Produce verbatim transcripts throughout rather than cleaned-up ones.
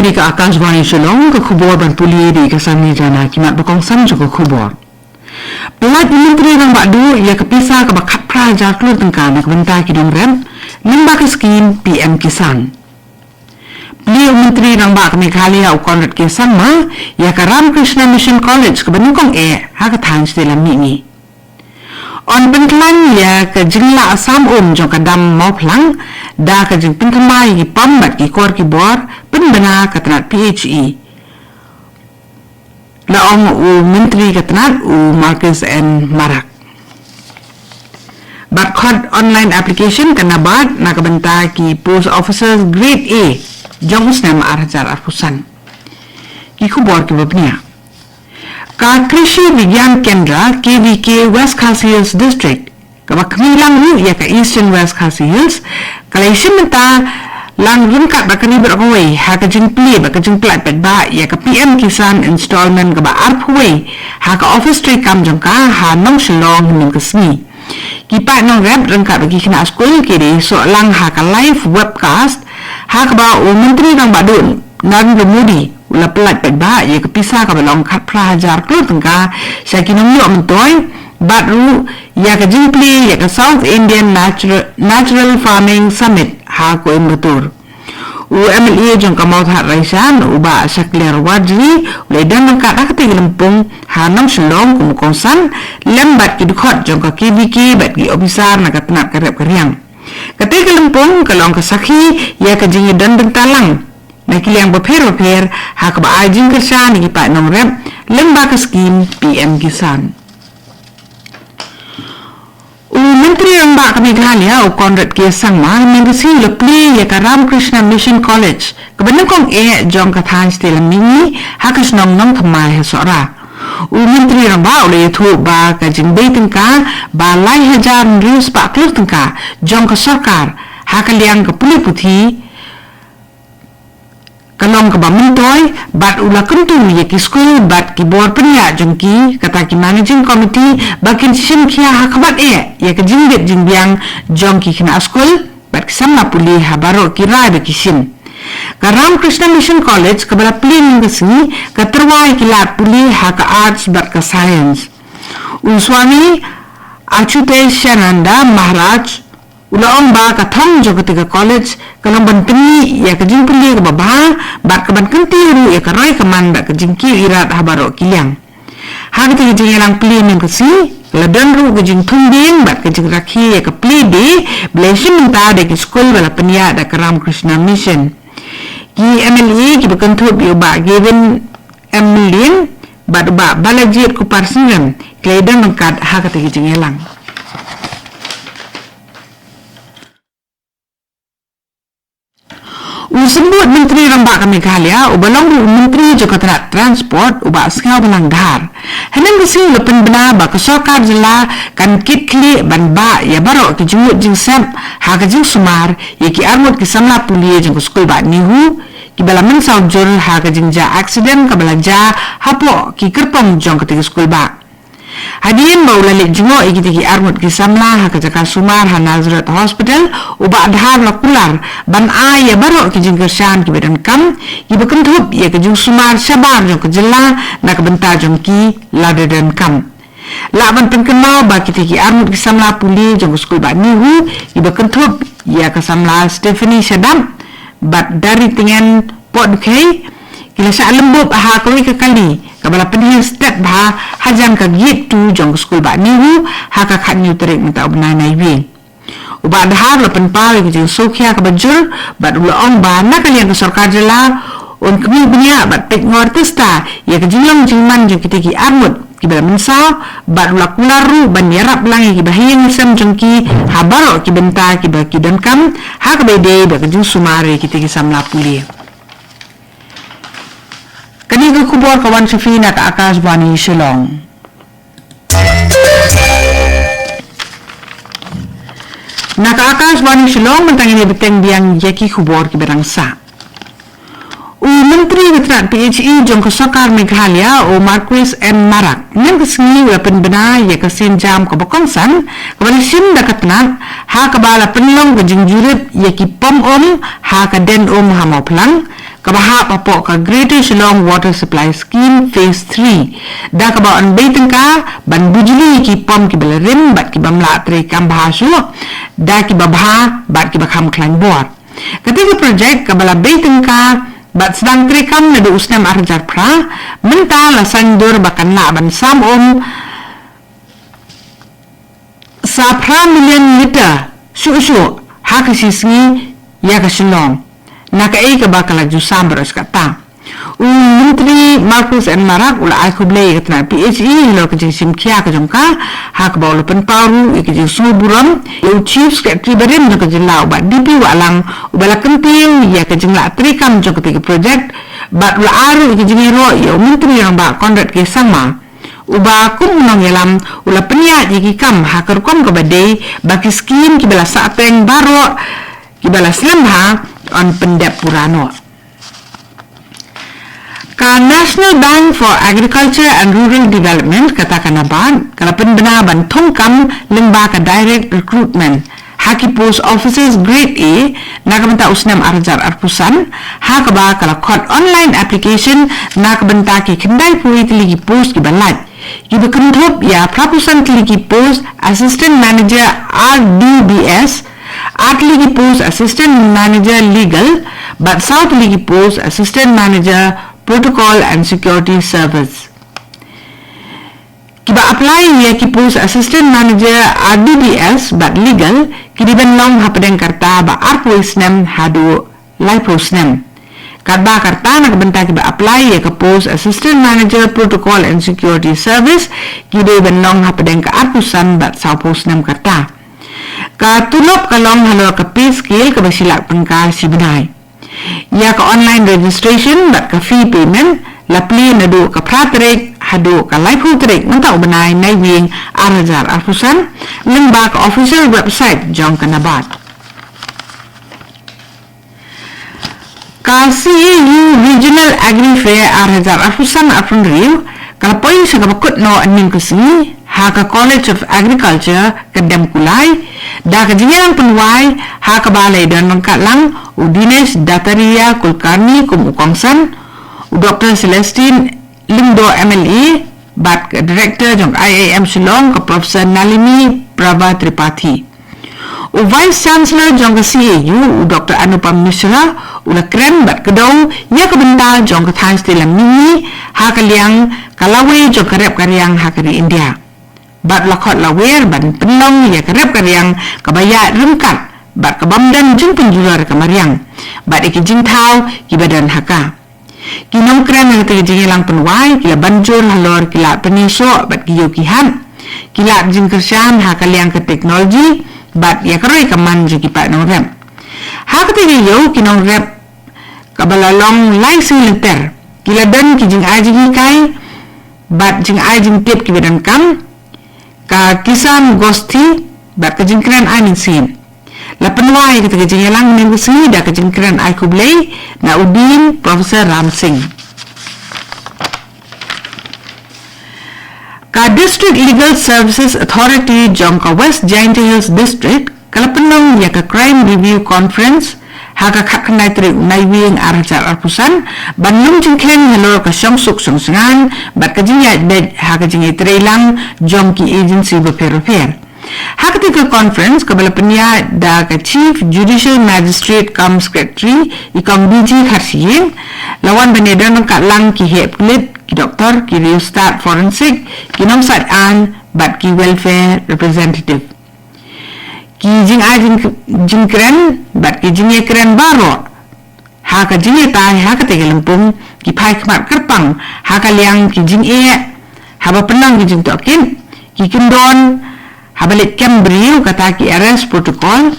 Kane ka Akashvani Shillong, ka khubor ban pule da i Kasani Jana. Ki mat ba kongsan jong ka khubor. Pyllait u Myntri Rangbah Duh ïa ka pisa kaba khatphra hajar klur tyngka na ka bynta ki nongrep lyngba ka skhim P M Kisan. Plie u Myntri Rangbah ka Meghalaya u Conrad K Sangma ïa ka Ramakrishna Mission College kaba nyngkong eh ha ka thaiñ State Lammihngi. Yn pynkhlaiñ ïa ka jinglah sam um jong ka dam Mawphlang da ka jingpynthymmai ïa ki pump bad ki kor ki bor, pynbna ka tnat P H E, la ong u Myntri ka tnat u Marcuise N Marak. Bad khot online application ka NABARD na ka bynta ki post officers grade A jong u snem ar hajar arphew san. Ki khubor kiba bniah. Ka Krishi Vigyan Kendra, K V K, West Khasi Hills District, kaba khmih lang ruh ïa ka Eastern West Khasi Hills, ka la ïashim bynta lang ryngkat bad ka Ri Bad Kawei ha ka jingplie bad ka jingpyllait paidbah ïa ka P M Kisan installment kaba arphew wei ha ka office treikam jong ka ha Nongshillong hynnin ka sngi. Ki paid nongrep ryngkat bad ki khynnah skul ki dei soh lang ha ka live webcast ha kaba u Myntri Rangbah Duh Narendra Modi u la pyllait paidbah ïa ka pisa kaba long khatphra hajar klur tyngka sha ki nongïoh myntoi, bad ruh ïa ka jingplie ïa ka South Indian Natural, Natural Farming Summit ha Coimbatore. U M L A jong ka Mawthadraishan, u Bah Shakliar Warjri, u la ïadon ryngkat ha kata ka lympung ha Nongshillong kum u kongsan lem bad ki dkhot jong ka K V K bad ki ophisar na ka tnat ka rep ka riang. Kata ka lympung ka long ka sakhi ïa ka jingïadon bynta lang na ki liang bapher bapher ha kaba ai jingkyrshan ïa ki paid nongrep lyngba ka skhim P M Kisan. U Myntri Rangbah ka Meghalaya u Conrad K Sangma mynta ka sngi u la plie ïa ka Ramakrishna Mission College kaba nyngkong eh jong ka thaiñ State Lammihngi ha ka shnong Nongthymmai ha Sohra. U Myntri Rangbah u la ïathuh ba ka jingbei tyngka ba lai hajar hynriew spah klur tyngka jong ka sorkar ha ka liang ka pule puthi ka long kaba myntoi, bad u la kyntu ïa ki skul bad ki bor pynïaid jong ki, kata ki managing committee, ba kin shim khia ha khmat eh ïa ka jingbit jingbiang jong ki khynnah skul bad ki samla pule ha baroh ki rai ba ki shim. Ka Ramakrishna Mission College kaba la plie mynta ka sngi ka tyrwa ïa ki lad pule ha ka arts bad ka science. U Swami Achuteshananda Maharaj u la ong ba ka thong jong kata ka college ka long ban pyni ïa ka jingpyni kaba bha bad ka ban kyntiew ruh ïa ka roi ka man bad ka jingkiew irat ha baroh ki liang. Ha kata ka jingïalang plie mynta ka sngi ka la don ruh ka jingthung dieng bad ka jingrakhe ïa ka plie day ba la shim bynta da ki skul ba la pynïaid da ka Ramakrishna Mission. Ki M L A kiba kynthup ïa u Bah Gavin M Mylliem bad u Bah Balajied Kuparsynrem ki la ïadon ryngkat ha kata ka jingïalang. U Symbud Myntri Rangbah ka Meghalaya uba long ruh u Myntri jong ka tnat Transport u Bah Sniawbhalang Dhar, hynnin ka sngi u la pynbna ba ka sorkar jylla kan kitkhlieh ban bah ïa baroh ki jingmut jingsep ha ka jingsumar ïa ki arngut ki samla pule jong ka skul bah NEHU kiba la mynsaw jur ha ka jingjia accident kaba la jia hapoh ki kyrpong jong kata ka skul bah. Hadien ba u la leit jngoh ïa kita ki arngut ki samla ha ka jaka sumar ha Nazareth Hospital, u Bah Dhar u la kular ban ai ïa baroh ki jingkyrshan kiba donkam kiba kynthup ïa ka jingsumar shabar jong ka jylla na ka bynta jong ki lada donkam. Lah ban pynkynmaw ba kita ki arngut ki samla pule jong ka skul bah NEHU kiba kynthup ïa ka samla Stephanie Shadap bad Darityngen Pohdukhei ki la shah lyndet ha kawei ka kali kaba la pynhiar stet bha hajan ka gate two jong ka skul bah NEHU ha ka khathynñiew tarik mynta u bnai Naiwieng. U Bah Dhar u la pynpaw ïa ka jingsngewkhia kaba jur bad u la ong ba na ka liang ka sorkar jylla un khmih bniah bad peit ngor tista ïa ka jinglong jingman jong kita ki arngut kiba la mynsaw bad u la kular ruh ban ïarap lang ïa kiba ha ïing ha sem jong ki ha baroh ki bynta kiba ki donkam ha kaba ïadei bad ka jingsumar ïa kita ki samla pule. Kane ka khubor ka wan sha phi na ka Akashvani Shillong. Na ka Akashvani Shillong mynta ngin ïa bteng biang ïa ki khubor kiba dang sah. U Myntri ka tnat P H E jong ka sorkar Meghalaya u Marcuise N Marak mynta ka sngi u la pynbna ïa ka sienjam kaba kongsan kaba la shim da ka tnat ha kaba la pynlong ka jingjurip ïa ki pom um ha ka den um ha Mawphlang kaba hap hapoh ka Greater Shillong Water Supply Scheme Phase three, da kaba yn bei tyngka ban bujli ki pom kiba la rim bad ki bym lah treikam bha shuh, da kiba bha bad kiba kham khlaiñ bor. Kata ka projek kaba la bei tyngka bad sdang treikam naduh u snem ar hajar phra, mynta la saiñdur ba kan lah ban sam um sa phra million litre shuh shuh ha ka shi sngi ïa ka Shillong, na kaei kaba ka la ju sam baroh shi katta. U Myntri Marcuise N Marak u la ai khublei ïa ka tnat P H E halor ka jingshim khia ka jong ka, ha kaba u la pynpaw ruh ïa ka jingsngewburom ïa u Chief Secretary barim jong ka jylla, u Bah D P Wahlang, uba la kyntiew ïa ka jinglah treikam jong katei ka projek, bad u la ai ruh ïa ka jingïaroh ïa u Myntri Rangbah Conrad K Sangma, uba kum u nongïalam u la pynïaid ïa ki kam ha ka rukom kaba dei, ba ki skim kiba la sahteng baroh kiba la slem bha yn pyndep pura noh. Ka National Bank for Agriculture and Rural Development, kata ka NABARD, ka la pynbna ban thung kam lyngba ka direct recruitment ha ki post officers grade A na ka bynta u snem ar hajar arphew san, ha kaba ka la khot online application na ka bynta ki khyndai phew tylli ki post kiba lait, kiba kynthup ïa phraphew san tylli ki post Assistant Manager R D B S, ar tylli ki post Assistant Manager Legal, bad saw tylli ki post Assistant Manager Protocol and Security Service. Kiba apply ïa ki post Assistant Manager R D B S bad Legal ki dei ban long hapdeng ka rta ba arphew snem haduh laiphew snem. Katba ka rta na ka bynta kiba apply ïa ka post Assistant Manager Protocol and Security Service ki dei ban long hapdeng ka arphew san bad sawphew snem ka rta. Ka tulop ka long halor ka pay scale kaba shi lak tyngka shi bnai. Ïa ka online registration bad ka fee payment la plie naduh ka phra tarik haduh ka laiphew tarik mynta u bnai Naiwieng ar hajar arphew san, lyngba ka official website jong ka NABARD. Ka C A U Regional Agri Fair ar hajar arphew san arphew hynriew ka la poi sha kaba kut noh hynnin ka sngi ha ka College of Agriculture ka Demkulai, da ka jingïalang pynwai ha kaba la ïadon ryngkat lang u Dinesh Dataria Kulkarni kum u kongsan, u Doctor Celestine Lyngdoh M L A, bad ka Director jong I I M Shillong ka Professor Nalini Prabha Tripathi. U Vice Chancellor jong ka C A U, u Doctor Anupam Mishra, u la kren bad kdew ïa ka bynta jong ka thaiñ stem mihngi ha ka liang ka lawei jong ka rep ka riang ha ka ri India. Bad la khot la wer ban pynlong ïa ka rep ka riang kaba ïaid ryngkat bad ka bym don jingpynjulor ka mariang bad ïa ki jingthaw kiba don ha ka. Ki nongkren ha kata ka jingïalang pynwai ki la ban jur halor ki lad pynïasoh bad ki ïew ki hat, ki lad jingkyrshan ha ka liang ka technology bad ïa ka roi ka man jong ki paid nongrep. Ha kata ka ïew ki nongrep kaba la long lai sngi lynter ki la don ki jingai jinghikai bad jingai jingtip kiba donkam, ka Kisan Gosti bad ka jingkren ai mynsiem. La pynwai kata ka jingïalang mynne ka sngi da ka jingkren ai khublei na u Dean Professor Ram Singh. Ka District Legal Services Authority jong ka West Jaintia Hills District ka la pynlong ïa ka Crime Review Conference ha ka khatkhyndai tarik u Naiwieng ar hajar arphew san ban lum jingkheiñ halor ka shongsuk shongsngain bad ka jingïaid beit ha ka jingïatreilang jong ki agency bapher bapher. Ha kata ka conference kaba la pynïaid da ka Chief Judicial Magistrate cum Secretary, i Kong B G Kharshiing, la wan ban ïadon ryngkat lang ki heh pulit, ki doktor, ki riewstad forensic, ki nongsait aiñ bad ki welfare representative. Ki jingai jing, jingkren bad ki jingïakren baroh ha ka jingïatai ha kata ka lympung ki phai khmat kyrpang ha ka liang ki jingeh haba pynlong ki jingtohkit, ki kyndon haba leit kem briew kata ki arrest protocol,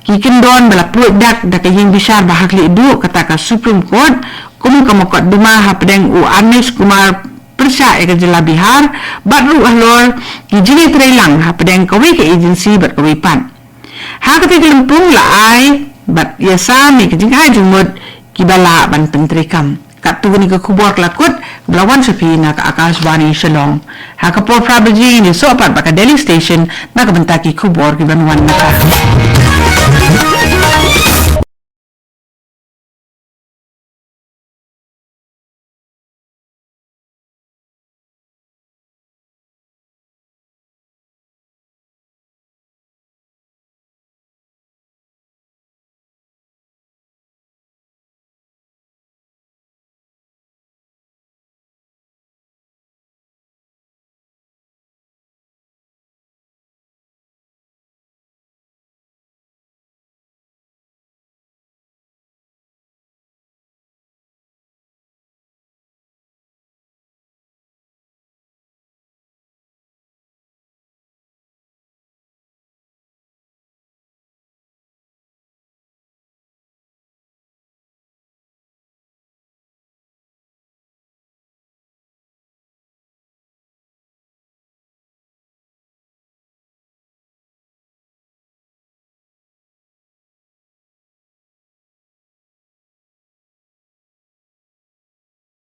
ki kyndon ba la pynlong dak da ka ïing bishar ba ha khlieh duh kata ka Supreme Court, kum ka mukotduma hapdeng u Anish Kumar pyrshah ïa ka jylla Bihar, bad ruh halor ki jingïatreilang hapdeng kawei ka agency bad kawei pat. Ha kata ka lympung la ai bad ïasam ïa ki jingai jingmut kiba lah ban pyntreikam. Katto katne ka khubor ka la kut, kaba la wan sha phi na ka Akashvani Shillong. Ha ka por phra baje ngin ïasoh pat bad ka Delhi Station na ka bynta ki khubor kiban wan na ka.